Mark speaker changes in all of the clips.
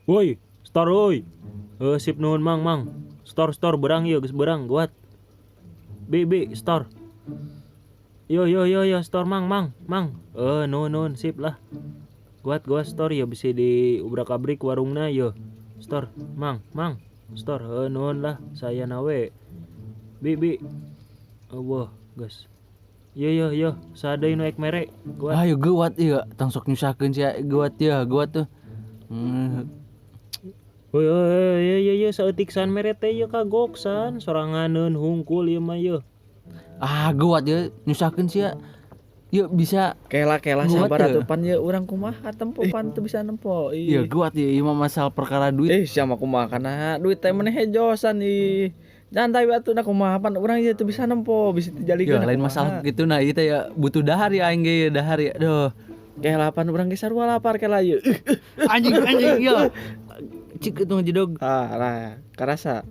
Speaker 1: Woi, store woi. Eh, sip, nuhun, Mang, Mang. Store, store, berang ieu, geus berang, kuat. B B store. Yo yo yo yo, store, Mang, Mang, Mang. Eh, nuhun, nuhun, sip lah. Kuat gua store ya, bisa di ubrak-abrik warungna yo. Store, Mang, Mang. Store, eh, nuhun lah, saya nawe. B B. Oh, geus. Yo yo yo, sadeuy nu ek mere. Kuat.
Speaker 2: Ayo geuwat ieu, tong sok nyusahkeun sia, geuwat ya, geuwat tuh.
Speaker 1: Woi, woi, yo yo yo, saeutik san mere teh ieu, kagok san, soranganeun hungkul ieu mah ieu.
Speaker 2: Ah, geuwat ya, nyusahkeun sia. Yuk bisa.
Speaker 3: Kela kela.
Speaker 2: Geuwat
Speaker 3: sabar
Speaker 2: ya.
Speaker 3: Atuh, pan ye urang kumaha tempo, pan teu bisa nempo
Speaker 2: Iya,
Speaker 3: ih.
Speaker 2: Geuwat ya, ieu mah masalah perkara duit.
Speaker 3: Eh, siapa kumaha kana duit teh maneh hejosan ih. Nyantai we atuh, na kumaha, pan urang ieu teu bisa nempo, bisa dijalikeun.
Speaker 2: Ya lain masalah gitu, nah ieu teh ya butuh dahar ya, aing ge ya dahar ya. Duh.
Speaker 3: Kela, pan urang ge sarua lapar, kela ieu.
Speaker 2: Anjing, anjing ya. Cik itu ngejedog.
Speaker 3: Ah lah, karasa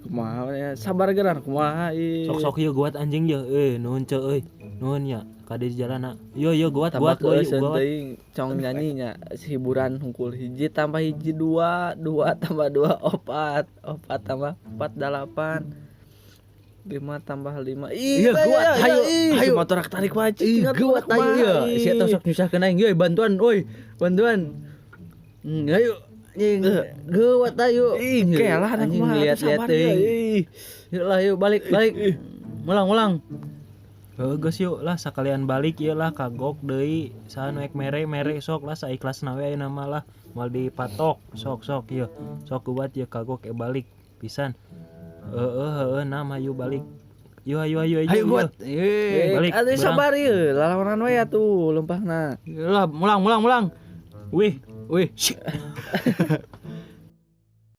Speaker 3: kumaha ya, sabar geran kumaha ih.
Speaker 1: Sok sok ieu guat anjing ye. Eh, nuhun ce euy. Nuhun nya. Kade di jalan. Yo yo, guat
Speaker 3: Tambah
Speaker 1: guat guat
Speaker 3: keueuseun
Speaker 1: guat.
Speaker 3: Teuing cong nyanyinya hiburan hungkul, hiji tambah hiji dua, dua tambah dua opat, opat tambah empat delapan, lima tambah lima. Ih,
Speaker 2: Iya, geuwat, hayu, hayu.
Speaker 3: Motor tarik wajib.
Speaker 2: Ih, geuwat ayo ya. Sia tong sok nyusahkeun aing, euy, bantuan euy, bantuan. Ayo. Anjing, geuwat ayo.
Speaker 3: Ih, kelah anak
Speaker 2: Anjing
Speaker 3: kumaha atuh,
Speaker 2: lihat-lihat
Speaker 3: sabar ya,
Speaker 2: teuing.
Speaker 3: ih.
Speaker 2: Yuk lah, yuk balik, balik. Mulang, mulang.
Speaker 1: Heuh, geus yuk lah, sakalian balik ieu lah, kagok deui. Saha nu ek mere mere, sok lah, saikhlasna we ayeuna mah lah, moal dipatok. Sok sok ieu. Sok guat ieu, kagok e balik pisan. Heeh heeh, nam hayu balik. Yo ayo ayo
Speaker 2: Ayo geuwat. Eh,
Speaker 3: Eh,
Speaker 1: balik,
Speaker 3: atuh
Speaker 1: berang.
Speaker 3: Sabar ieu, lalawanan we atuh leumpahna.
Speaker 2: Lah, mulang, mulang, mulang.
Speaker 1: Wih,
Speaker 2: Wih.